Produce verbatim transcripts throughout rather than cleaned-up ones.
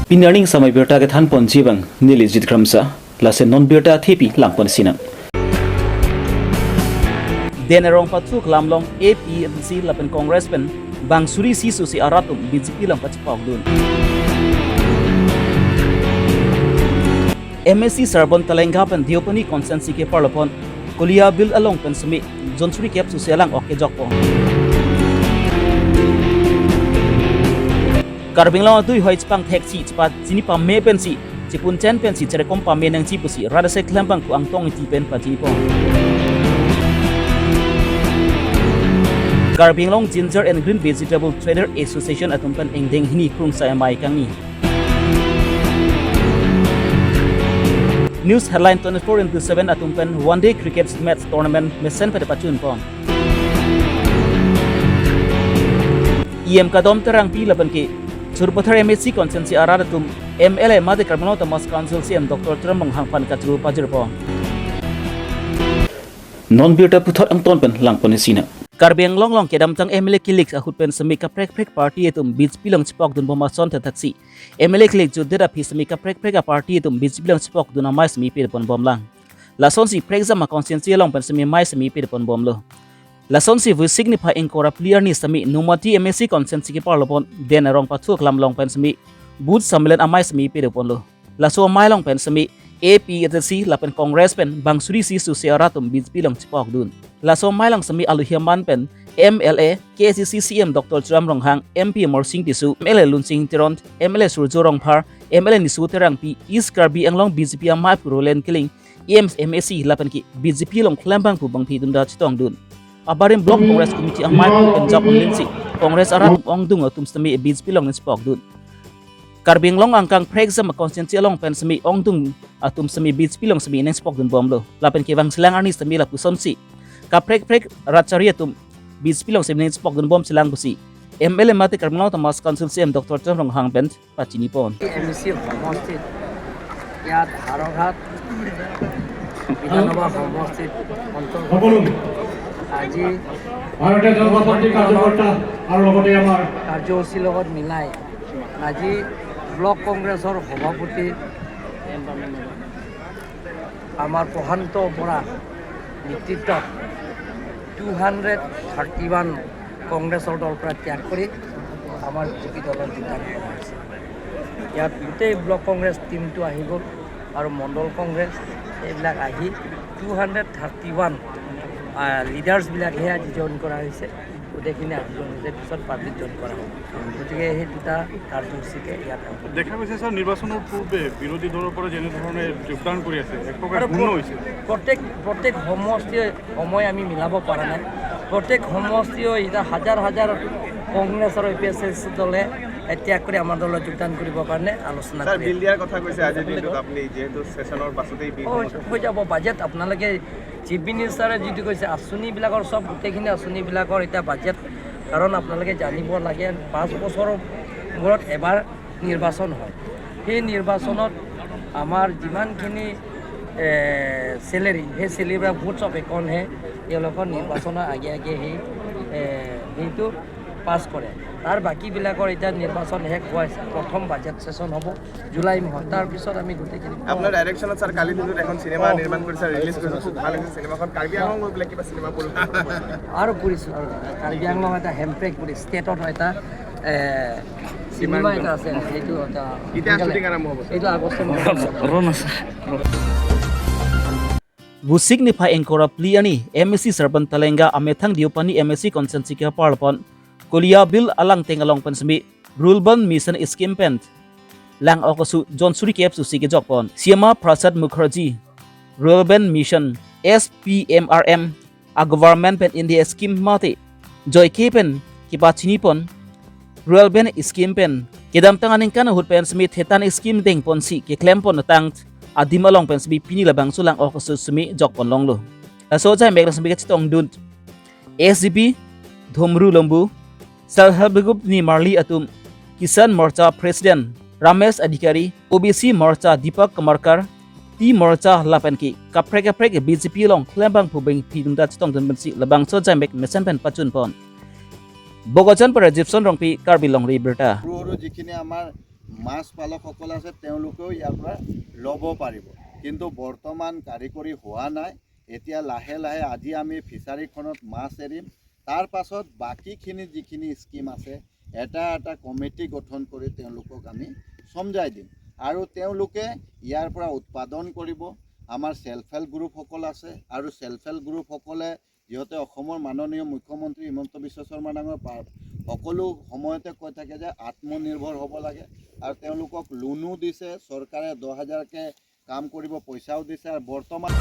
Pini arni samai birta kethan ponji abang neli Jit Kramsa, lason non birta thepi lang ponsinang. Den arong pathu kelam along A P H L C lapen Congress pen bang suri isi susi arat atum B J P along pachepokdun. M A C Sarbon Talenga pen Deopani constituency keparlo pon Kolia Bill along pen semi John suri kep susi alang ok kejokpo. Karbi Anglong adui hoi chepang theksi chepachini pame pensi, chepun chen pensi cherekom pame nangji pusi rat asai klembang ku Angtong Ingti pen pachinipo. Karbi Anglong Ginger and Green Vegetable Trader Association atum pen ingdeng hini krungsai amei kangni. News headline twenty-four into seven atum pen one day cricket match tournament mesen pada pachunpon. E M Kadom Terangpi lapen ke Sarupathar M A C constituency arat atum M L A mate Karbi Anglong Autonomous Council C E M Doctor Tuliram Ronghang aphan kachuru pajirpo. Non birta puthot angton pen lang ponsinang. Karbi Anglong along kedamtang M L A kilik ahut pen semi kaprek prek party atum B J P along chepokdunbom ason thaksi M L A kilik jutdet aphi semi kaprek prek a party atum B J P along chepokdun amei semi pir ponbomlang. Lasonsi prekjam a constituency along pen semi amei semi pir ponbomlo. Lasonsi Vosik niphai ingkoi ra phli arni semi Nomati M A C constituency keparlo pon Den arong pathu kelam along pen semi booth sammelan amei semi pir ponlo. Laso amei along pen semi A P H L C lapen Congress pen bang suri isi susi arat atum B J P along chepokdun. Laso amei along semi aluhi aman pen M L A, K A C C C E M Doctor Tuliram Ronghang, M P Amarsing Tisso, M L A Lunsing Teron, M L A Surjya Rongphar, M L A Nesote Rongpi, East Karbi Anglong B J P amei pu Roland Killing, E M M A C lapen ke B J P along klembang pu bangphi atum ta chetongdun. Abarim Block Congress Committee amei pu pen jap onglinsi Congress arat ongdung atum semi B J P along nangchepokdun. Karbi Anglong angkang prekjam a constituency along pen semi ongdung atum semi B J P along semi nangchepokdunbomlo. Lapen ke vangsilang arni semi lapusonsi kaprek prek rat chari atum B J P along semi nangchepokdunbomsilang pusi M L A mate Karbi Anglong Autonomous Council C E M Doctor Tuliram Ronghang pen pachinipon. M A C সমষ্টিত ইয়াত হাৰঘাট বিধানসভা সমষ্টিত অন্তৰ্গত সকলো আজি ভাৰতীয় জনতা পাৰ্টীৰ কাৰ্যকৰ্তা আৰু লগতে আমাৰ কাৰ্যসূচীৰ লগত মিলাই আজি ব্লক কংগ্ৰেছৰ সভাপতি আমাৰ প্ৰশান্ত বৰা নেতৃত্বত টু হাণ্ড্ৰেড থাৰ্টি ওৱান কংগ্ৰেছৰ দল প্ৰায় ত্যাগ কৰি আমাৰ বিজেপি দলত যোগদান কৰা হৈছে। ইয়াত গোটেই ব্লক কংগ্ৰেছ টিমটো আহি গ'ল আৰু মণ্ডল কংগ্ৰেছ এইবিলাক আহি টু হাণ্ড্ৰেড থাৰ্টি ওৱান লিডাৰ্ছবিলাকহে আজি জইন কৰা হৈছে। গোটেইখিনি আজি জইন হৈছে, পিছত পাব্লিক জইন কৰা হ'ব। গতিকে সেই দুটা কাৰ্যসূচীকে ইয়াত হ'ব। দেখা গৈছে ছাৰ, নিৰ্বাচনৰ পূৰ্বে বিৰোধী দলৰ পৰা যেনেধৰণে যোগদান কৰি আছে, এক প্ৰকাৰ আৰু ভিন্ন প্ৰ-, হৈছে। প্ৰত্যেক, প্ৰত্যেক সমষ্টিয়ে সময় আমি মিলাব পৰা নাই। প্ৰত্যেক সমষ্টিয়ে এতিয়া হাজাৰ হাজাৰ কংগ্ৰেছ আৰু এ পি এছ এছ দলে ত্যাগ কৰি আমাৰ দলত যোগদান কৰিবৰ কাৰণে আলোচনা ছাৰ, কৰি বিল আছে। দিয়াৰ কথা কৈছে আজিৰ দিনটোত আপুনি, যিহেতু ছেছনৰ পাছতেই বিল অ, সমস্ত হৈ যাব। বাজেট আপোনালোকে চিফ মিনিষ্টাৰে যিটো কৈছে, আঁচনিবিলাকৰ চব গোটেইখিনি আঁচনিবিলাকৰ এতিয়া বাজেট, কাৰণ আপোনালোকে জানিব লাগে পাঁচ বছৰৰ মূৰত এবাৰ নিৰ্বাচন হয়। সেই নিৰ্বাচনত আমাৰ যিমানখিনি, এ, চেলেৰী, সেই চেলেৰীবিলাক ভোটছ অফ একাউণ্টহে তেওঁলোকৰ নিৰ্বাচনৰ আগে আগে সেই, এ, সেইটো পাছ কৰে। তাৰ বাকীবিলাকৰ এতিয়া নিৰ্বাচন শেষ হোৱা প্ৰথম বাজেট ছেছন হ'ব জুলাই মাহত, তাৰ পিছত আমি গোটেইখিনি আপোনাৰ ডাইৰেকশ্যনত ছাৰ কালি দিনটোত এখন চিনেমা নিৰ্মাণ কৰিছে, ৰিলিজ কৰিছে, খুব ভাল হৈছে চিনেমাখন। কাৰ্বি আংলং লৈ পেলাই কিবা চিনেমা পৰিকল্পনা কৰিছে? আৰু কৰিছোঁ, আৰু কাৰ্বি আংলং এটা হেণ্ডব্ৰেক বুলি ষ্টেটত এটা, এ, চিনেমা এটা আছে, সেইটো এটা কেতিয়া শ্বুটিং আৰম্ভ হ'ব ছাৰ? এইটো আগষ্ট মাহত। Vosik niphai ingkoi ra phli arni M A C Sarbon Talenga amethang Deopani M A C constituency keparlo pon Kolia Bill alangteng along pen semi Rural Urban Mission scheme pen lang ok asu John suri kep susi kejokpon. Shyama Prasad Mukherjee Rural Urban Mission, S P M R M a government pen India scheme mate joike pen kepachinipon Rural Urban Scheme pen kedamtang aningkan ahut pen semi thetan scheme dengponsi keklempon tang adim along pen semi pini labangso lang ok asu semi jokpon longlo. Laso ajai mek semi kachetongdun S G B Dhumru Lambu, Self Help Group nimarli atum, Kisan Morcha President Ramesh Adhikari, O B C Morcha Deepak Kamarkar, Tea Morcha lapen ke kaprek kaprek B J P along klembang pu bangphi atum ta chetongdun pensi labangso ajai mek mesen pen pachunpon. Bokajan para Gibson Rongpi, Karbi Longri Abirta. সৰু সৰু যিখিনি আমাৰ মাছ পালকসকল আছে, তেওঁলোকেও ইয়াৰ পৰা ল'ব পাৰিব। কিন্তু বৰ্তমান কাৰিকৰী হোৱা নাই। এতিয়া লাহে লাহে আজি আমি ফিচাৰীখনত মাছ এৰিম। তাৰ পাছত বাকীখিনি যিখিনি স্কিম আছে, এটা এটা কমিটি গঠন কৰি তেওঁলোকক আমি সমজাই দিম আৰু তেওঁলোকে ইয়াৰ পৰা উৎপাদন কৰিব। আমাৰ ছেল্ফ হেল্প গ্ৰুপসকল আছে আৰু ছেল্ফ হেল্প গ্ৰুপসকলে যিহেতু অসমৰ মাননীয় মুখ্যমন্ত্ৰী হিমন্ত বিশ্ব শৰ্মা ডাঙৰ পা-, সকলো সময়তে কৈ থাকে যে আত্মনিৰ্ভৰ হ'ব লাগে আৰু তেওঁলোকক লোনো দিছে চৰকাৰে, দহ হাজাৰকে কাম কৰিব পইচাও দিছে আৰু বৰ্তমান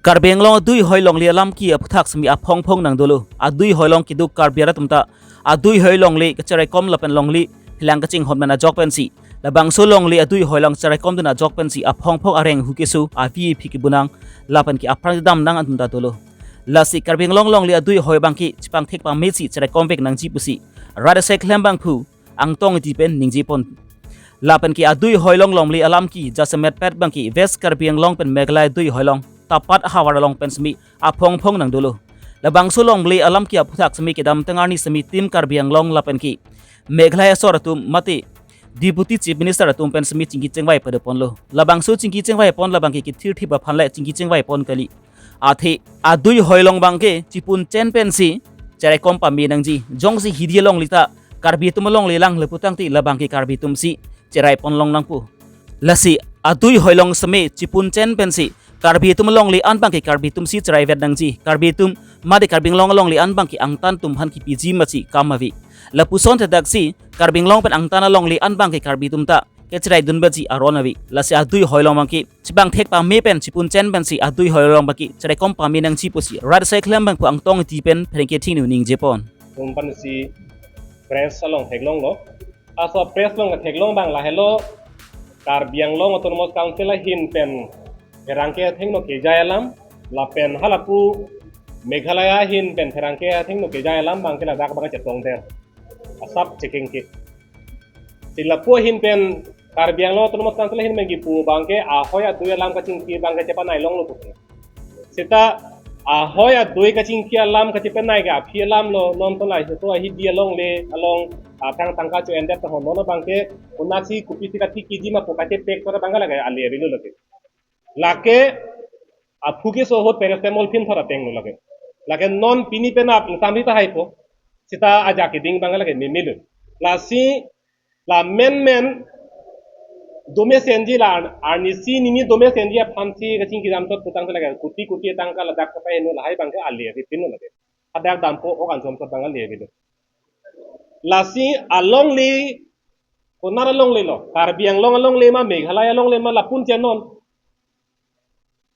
Karbi Anglong adui hoi longle alam ke aphuthak semi aphong phong nangdolo. Adui hoi long keduk Karbi arat atum ta adui hoi longle kacheraikom lapen longle phelang kachinghon men ajok pensi, labangso longle adui hoi long cheraikomdun ajok pensi aphong phong areng hu keso avi aphi kebunang lapen ke aphrang damnang atum ta dolo. Lasi Karbi Anglong longle adui hoi abangke chepangthek pamesi cheraikomvek nangji pusi rat asai klem abangphu Angtong Ingti pen ningjepon. Lapen ke adui hoi long longle alam ke jasemet pet abangke West Karbi Anglong pen Meghalaya adui hoi long tapat ahavar along pen semi aphong phong nangdolo. Labangso longle alam ke aphuthak semi kedamtang arni semi Team Karbi Anglong lapen ke Meghalaya asor atum mate Deputy Chief Minister atum pen semi chingki chingvai padeponlo. Labangso chingki chingvaipon labangke kethir thip aphan le chingki chingvaipon kali. Athe adui hoi long abangke chipun chen pensi cheraikom pame nangji. Jongsi hidi longle ta Karbi atum longle lang le putangte labangke Karbi atumsi cheraipon long nangpo. Lasi adui hoi long semi chipun chen pensi Karbi atum longle an abangke Karbi atumsi cheraivet nangji. Karbi atum mate Karbi Anglong longle an abangke angtan atum aphan kipiji masi kam ave. Lapuson thedaksi Karbi Anglong pen angtan alongle an abangke Karbi atum ta kecheraidun baji aron ave. Lasi adui hoi long abangke chepangthek pame pen chipun chen pensi adui hoi long abangke cheraikom pame nangji pusi rat asai klem abangphu Angtong Ingti pen pherangke thingnu ningjepon. Tum pensi press along theklonglo. Laso press along theklong abang lahelo, Karbi Anglong Autonomous Council ahin pen pherangke athengno kejai alam lapen halapu Meghalaya ahin pen pherangke athengno kejai alam abangke ladak abang chetongder. Asap chekeng ke. Si lapu ahin pen Karbi Anglong Autonomous Council ahin pen kipu abangke ahoi adui alam kachingki abangke chepanai longlo pusi. Seta ahoi adui kachingki alam kachepanai ke aphi alamlo, non to lahei to ahidi alongle along atang tangka cho-endet tahon, non abangke konatsi kopisi katikiji ma pu kachepek tora abangke lake ale avelo lake. Lake aphu keso ahut paracetamol phin thora tenglo lake. Lake non pini penap ingsamri tahai po. Seta ajak keding abangke lake memelo. Lasi la menmen dome senji la ar-, arnisi nini dome senji aphansi kachingki damsot putangte lake koti koti tangka ladak kapai no, lahai abangke ale avepinlo lake. Hadak dampo ok anchom sot abang ale avelo. Lasi alongle, konat alonglelo, Karbi Anglong alongle ma, Meghalaya alongle ma, lapun chenon.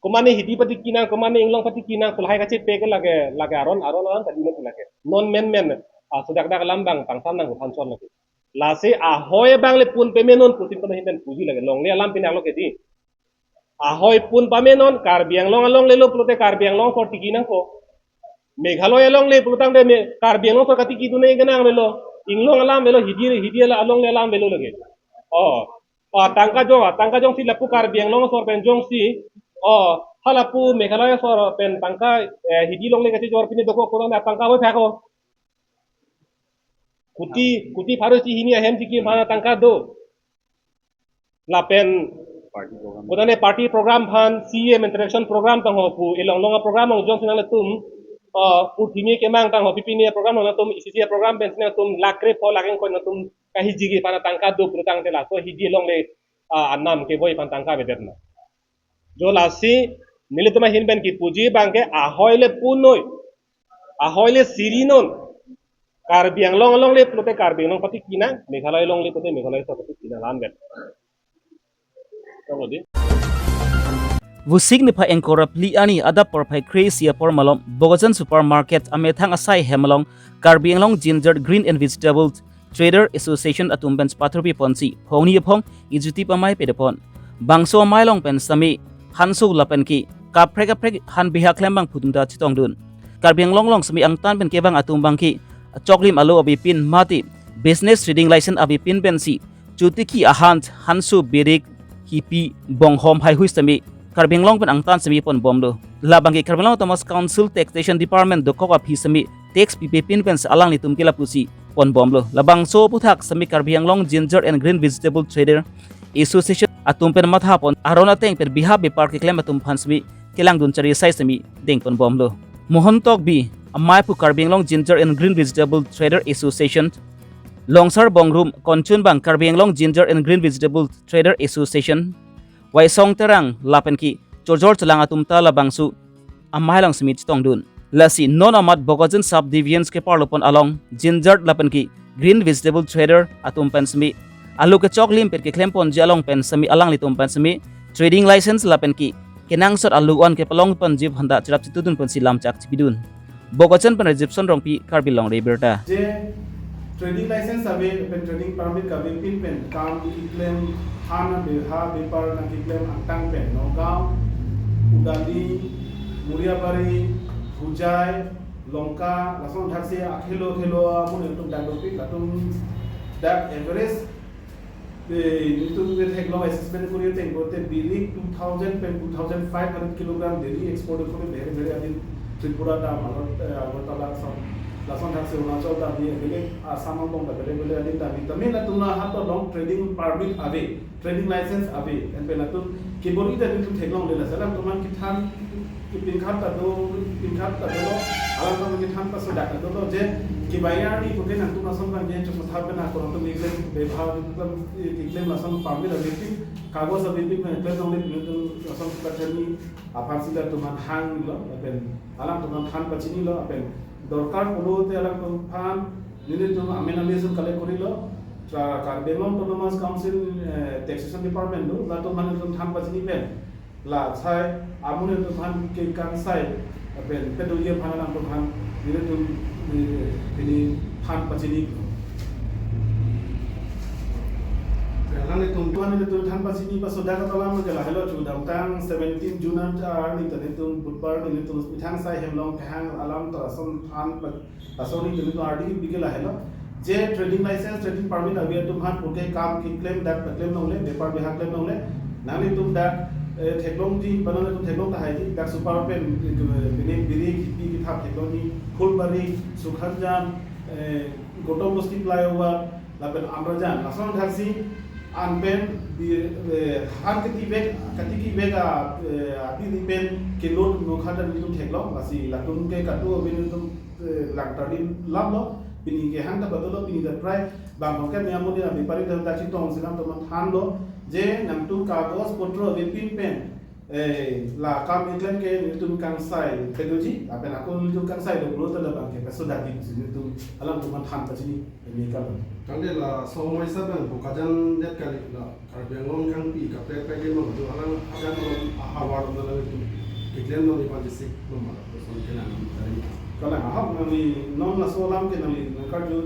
Komane hidi patiki nang, komane inglong patiki nang, pu lahai kachepek ke lake, lake aron, aron, aron tadi mati lake. Non menmen, ah, sudak dak alam abang pangsan nang phan chon lake. Lasi ahoi abang le pun pamenon putin kono hindan puji lake. Longle alam pinanglo ke di. Ahoi pun pamenon, Karbi Anglong alonglelo pulote Karbi Anglong asor tiki nangpo. Meghalaya alongle pulotangte me-, Karbi Anglong asor katikidun nangji kenang avelo. Inglong alam avelo, hidi, hidi ala alongle alam avelo lake. Oh. Oh, tangka jong, tangka jongsi lapu Karbi Anglong asor pen jongsi. Oh, halapu Meghalaya asor pen tangka, eh, hidi longle kachejor pini dokok kurang na tangka hoi phako. Koti, koti pharo isi hini ahem tiki mana tangka do. Lapen, party program. Kotane party program aphan, C M interaction program tangho pu, ilong long program along jongsi nangtum, uh, pu thimi kemang tangho, pipini program nangtum, isi isi program pensi nangtum, lakh krepho lakh ingkoi nangtum, kahijiji aphan tangka do putangte laso hidi longle, uh, anam kevoi aphan tangka avedet na. Jo lasi, nelitum ahin pen kipuji abangke, ahoi le punnoi, ahoi le sirinon, Karbi Anglong alongle pulote Karbi Anglong patiki nang, Meghalaya alongle pulote Meghalaya asor patiki nang, lam vet. Tong di. Vosik niphai ingkoi ra phli arni adap porphai kre-isi apor malom Bokajan Supermarket amethang asai hem along Karbi Anglong Ginger Green and Vegetables Trader Association atum pen pathurpiponsi phongni aphong ijuti pamai pedepon. Bangso amei along pen semi hanso lapen ke kaprek kaprek han beha klem abangphu atum ta chetongdun. Karbi Anglong along semi angtan pen kevang atum abangke choklim alo avepin mate business trading license avepin pensi chotiki ahan hanso, birik, hipi, bonghom haihui semi Karbi Anglong pen angtan semi ponbomlo. Labangke Karbi Anglong Autonomous Council Taxation Department dokok aphi semi tax pipe pin pensi alanglitum ke lapusi ponbomlo. Labangso aphuthak semi Karbi Anglong Ginger and Green Vegetable Trader Association atum pen mathapon aron ateng pen biha bepar keklem atum aphan semi kelangdun chari asai semi dengponbomlo. Mohon Tokbi, amei aphu Karbi Anglong Ginger and Green Vegetable Trader Association, Longsar Bongrum, konchunbang Karbi Anglong Ginger and Green Vegetable Trader Association, Waisong Terang lapen ke Chojor Chelang atum ta labangso amei along semi chetongdun. Lasi non amat Bokajan Subdivisions keparlopon along ginger lapen ke green vegetable trader atum pen semi alu kechok lim pen keklemponji along pen semi alanglitum pen semi trading license lapen ke kenangsot alu an kepalongponji aphanta cherap chetudun pensi lamchak chipidun. Bokajan pen Reception Rongpi, Karbi Anglong Rebirta. Je trading license ave pen trading permit kave pin pen kam keklem, than beha bepar nangkeklem angtang pen Nagaon, Udali, Moriabari, Hojai, Lanka, lason thaksi akhelo khelo amun atum dak dopik, latum dak average, eh, itum ke theklong assessment kori ateng kote birik two thousand pen two thousand five hundred kilogram daily export kori bere bere adin Tripura ta malot, eh, Agartala lason, lason thaksi Arunachal ta bi bere Assam along ta bere bere adin ta bi tame latum lahat along trading permit ave, trading license ave, en pen latum kebor-i ta itum theklongle, lasi alangtum aphan kethan, kepinkhat ta do, pinkhat ta do, alangtum aphan kethan pasodak ta do, je kebai arni puke nangtum lason abang je chok matha pen ako nangtum keklem bepar, nangtum keklem lason permit ave pin, kagos ave pin, nangtum keklem longle pin, nangtum lason pachini aphan si latum aphan hanglo, lapen alangtum aphan than pachinilo, lapen dorkar pulote alangtum aphan nelitum amen allegation collect korilo, tra Karbi Anglong Autonomous Council, eh, Taxation Department do, latum aphan nelitum than pachini pen, la sai amun atum aphan ke kangsai pen pedoji aphan alangtum aphan nelitum, eh, pini than pachini. Alangtum aphan nelitum than pachini pasodak alam ke lahelo, chudamtang seventeen June arni ta nelitum Budhbar nelitum Mithang Sai Hemlong kehang alam ta lason than pa-, lason nelitum ardi bike lahelo. Je trading license, trading permit ave atum aphan puke kam keklem dak keklem longle, bepar beha klem longle. Nanglitum dak, eh, theklongji, pen nanglitum theklong tahai ji, dak super pen, eh, pini birik, hipi kethap theklongji, Phulbari, Sukhanjan, eh, Gautam Bosti flyover, lapen Amrajan, lason thaksi an pen bi, eh, han keti vek, keti ki vek a, eh, api di pen kelot mukha ta nelitum theklong, lasi latum ke katu ave nelitum, eh, langtar di lamlo, pini kehang ta patolo, pini ta prai, bang kongke me amun di na bepari ta dak chetong si nangtum aphan thanlo, je nangtum kagos potro ave pin pen, eh, la kam keklem ke nelitum kangsai pedoji, lapen ako nelitum kangsai do pulote labang ke pasodak di si nelitum alangtum aphan than pachini, ini kalau. Tangte laso amei sa pen Bokajan det kali la Karbi Anglong kangpi kaprek pek lima do alang agan along ahavar do alanglitum keklem nangji aphan chesik lo ma, lason kenang tadi. Kalang ahok nangli non laso alam ke nangli nangkarju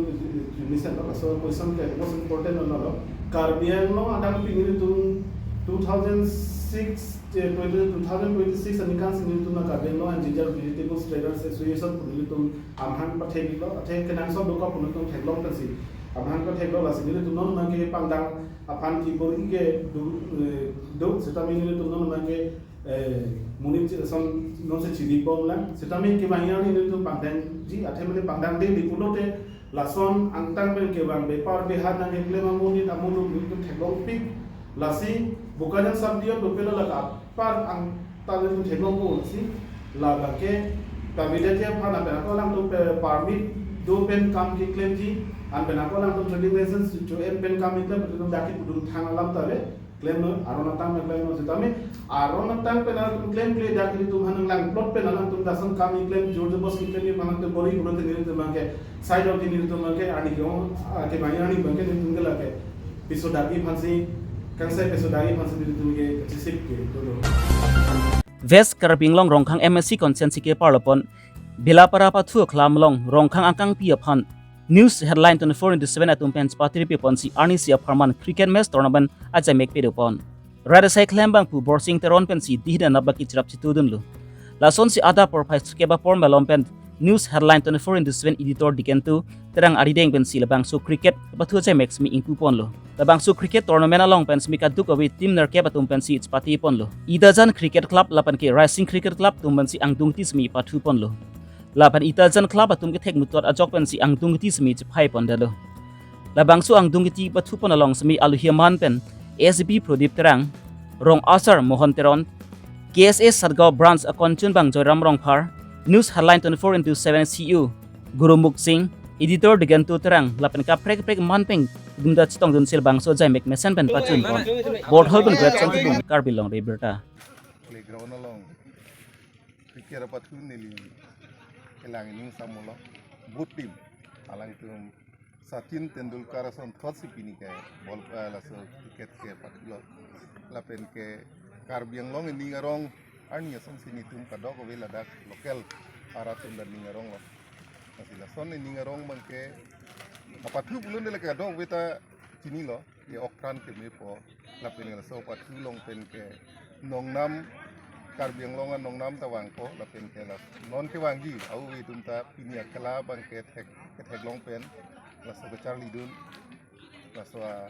nisen laso question ke most important lo lo. Karbi Anglong adang pi nelitum two thousand six, eh, twenty, two thousand twenty-six aningkan si nelitum la Karbi Anglong and Ginger Vegetables Traders Association pu nelitum amahang patheklo, athe kenangsot dokok pu nelitum theklong pensi amahang patheklo, lasi nelitum non abang ke pangdang aphan kebor-i ke do, eh, do, setame nelitum non abang ke, eh, monit che-, son non si chiri bom lang, setame kebai arni nelitum pangdangji, athe mane pangdang de di pulote, lason angtang pen kevang bepar beha nangkeklem amonit amonit nelitum theklongpik, lasi Bokajan sub-division dopelo la apar angtang nelitum theklongpo, lasi labang ke pavidetji aphan lapen ako alangtum pe-, permit do pen kam keklemji, an pen ako alangtum trading license cho-en pen kam keklem, nelitum dak kepudun thang alam ta ave, klemlo, aron atang pen klemlo, setame aron atang pen alangtum klemkle dak nelitum aphan nanglang plot pen alangtum lason kam keklem, jor jobos keklem aphan nangtum bor-i pulote nelitum abang ke, side of the nelitum abang ke, arni ke-ong, ah, kebai arni abang ke nelitum ke lake pesodak-i aphan si, kangsai pesodak-i aphan si nelitum ke chesik ke dolo. West Karbi Anglong Rongkhang M A C constituency keparlopon Belapara pathu akhlam along Rongkhang akangpi aphan News Headline twenty-four into seven atum pen chepatiri ponsi arnisi apharman cricket match tournament ajaimek pedopon. Rat asai klem abangphu Borsing Teron pensi dihin anap baki cherap chetudunlo. Lasonsi adap porphai sukep apor malom pen News Headline twenty-four into seven editor Dikentu Terang arideng pensi labangso cricket pathu ajaimek semi ingpuponlo. Labangso cricket tournament along pen semi kaduk ave team nerkep atum pensi chepatiponlo. Idajan Cricket Club lapen ke Rising Cricket Club atum pensi angdungti semi pathuponlo. Lapen Itajan Club atum kethek mutot ajok pensi angdung kiti semi chephai pondetlo. Labangso angdung kiti pathupon along semi alohi aman pen S P Prodip Terang, rong asar Mohon Teron, K S A Satgaon Branch akonchun bang Joyram Rongphar, News Headline twenty-four into seven C E O Gurumukh Singh, Editor Digento Terang, lapen kaprek kaprek aman pen kedunda chetongdunsi labangso ajaimek mesen pen pachunpon. Borthol pen Grabson Timung, Karbi Longri Abirta. Playground along cricket apathu neli kelang ining samulo. Both team, alanglitum Sachin Tendulkar ason thotsi pini ke ball, eh, laso cricket ke pathulo. Lapen ke Karbi Anglong ining arong arni asonsi netum kadokave ladak local arat atum ta ning aronglo. Lasi lason ining arong abangke apathu pulun dele kadokave ta chinilo, ke okran kemepo, lapen laso apathu along pen ke nongnam, Karbi Anglong anongnam ta vangpo, lapen ke la non kevangji, ave atum ta pini akela abangke thek, ketheklong pen laso kacharlidun, laso a,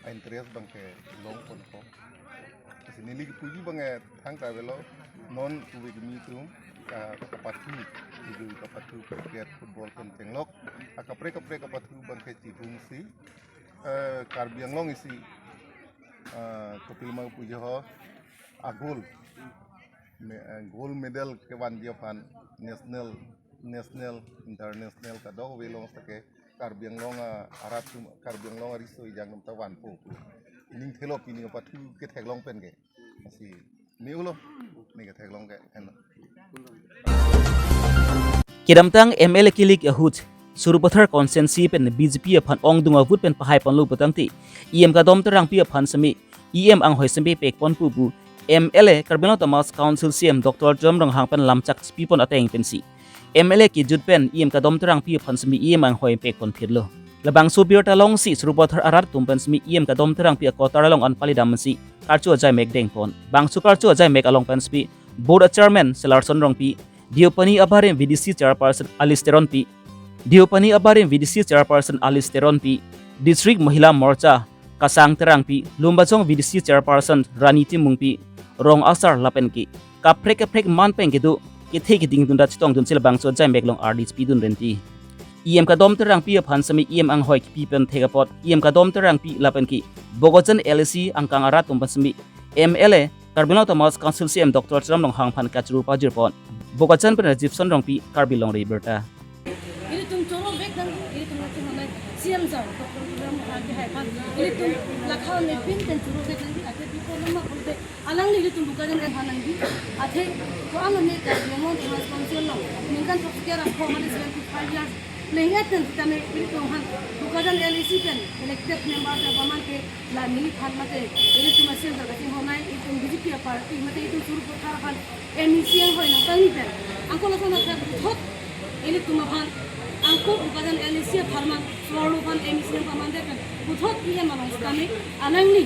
a interest abangke longponpo. Lasi neli kepuji abangke thangta avelo, non kuvek kimi atum, ka, kapathu, tuju kapathu cricket, football pen chenglok, akaprek kaprek kapathu abangke chibungsi, eh, Karbi Anglong isi, eh, kopilma puji ho, a gold, me, eh, gold medal kevanji aphan national, national, international kadokave along sake Karbi Anglong a, arat atum, Karbi Anglong ariso ejang atum ta vanpo. Ining thelo pini apathu ketheklong pen ke. Lasi ne ulo, ne ketheklong ke, eno. Kedamtang M L A kilik ahut, Sarupathar constituency pen B J P aphan ongdung avote pen pahaiponlo putangte, E M Kadom Terangpi aphan semi, E M anghoi semi pekponpo pu, M L A Karbi Anglong Autonomous Council C E M Doctor Tuliram Ronghang pen lamchak chipipon ateng pensi, M L A kejut pen E M Kadom Terangpi aphan semi E M anghoi pekponphitlo. Labangso abirta alongsi Sarupathar arat atum pen semi E M Kadom Terangpi akotar along an palidamsi karcho ajaimek dengpon. Bangso karcho ajaimek along pen semi Board Chairman Selarson Rongpi, Deopani abarim V D C Chairperson Alice Teronpi, Deopani abarim V D C Chairperson Alice Teronpi, District Mahila Morcha Kasang Terangpi, Lumbajong V D C Chairperson Rani Timungpi, rong asar lapen ke kaprek kaprek aman pen kedo kethe keding dunda chetongdunsi labangso ajaimek along ardi chipidun renti. E M Kadom Terangpi aphan semi E M anghoi kipi pen thek apot, E M Kadom Terangpi lapen ke Bokajan L A C angkang arat atum aphan semi M L A Karbi Anglong Autonomous Council C E M Doctor Tuliram Ronghang aphan kachuru pajirpon. Bokajan pen Rajiv Son Rongpi, Karbi Longri Abirta. Ilitum choro vek nang, ilitum nang choro nang, C E M sir, Doctor Tuliram Ronghang ke hai aphan, ilitum lakha nepin pen choro vek nang, athe pi problem ma pulote, alangli ilitum Bokajan aphan nangji, athe ko-an ne Karbi Anglong Autonomous Council along ningkan throksi ke rap ko mane seventy five years, leng-et pen sitame ilitum aphan Bokajan L A C pen elected member ta paman ke la neliphan mate ilitum a-C E M sir kachinghon nai, ilitum B J P a-party mate ilitum Sarupathar aphan M E C anghoi nangpangni pen, anke lason athak puthot ilitum aphan, anke Bokajan L A C apharman, Soarlo aphan M E C nangpaman det pen puthot E M along sitame alangli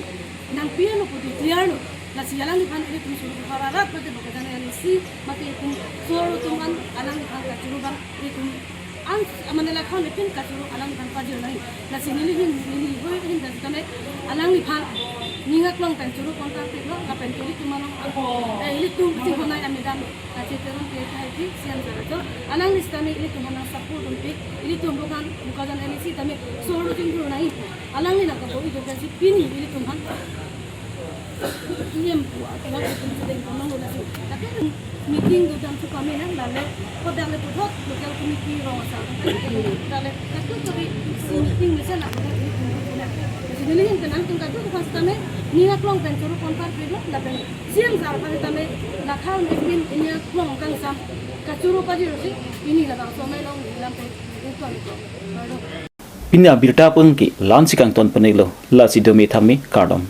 nangpi-etlo pu declare-lo. Lasi alangliphan ilitum Sarupathar arat mate Bokajan L A C mate ilitum Soarlo atum an alangliphan kachuru abang ilitum an, mane lakha nepin kachuru alangliphan pajir nai. Lasi neli ahin, neli ahoi ahin ta sitame alangliphan ning aklong pen churu kontak pilo, lapen ke ilitum along, eh, ilitum chinghon nai amedam Kache Teronpi, K H P C E M sir ajo, alangli sitame ilitum aphan nang support dunpi, ilitum bukan Bokajan L A C tame Soarlo chingthur nai. Alangli nang kabo ido kasi pini ilitum aphan E M pu atulak ilitum sedeng konong lo lasi. Tapi meeting do jam su kami nang lale, kodak le puthot local committee rong asar. Dale katu kami si meeting mesen la kodak ilitum. Jadi neli ahin ke nangtum katu bukan sitame ning aklong pen churu kontak pilo, lapen C E M sir aphan sitame lakha nepin ning aklong kangsam kachuru pajirsi pini labangso amei along lam pen ilitum. Pini abirta pen ke la-ansi kangton pen-iklo, lasi dome thame kardom.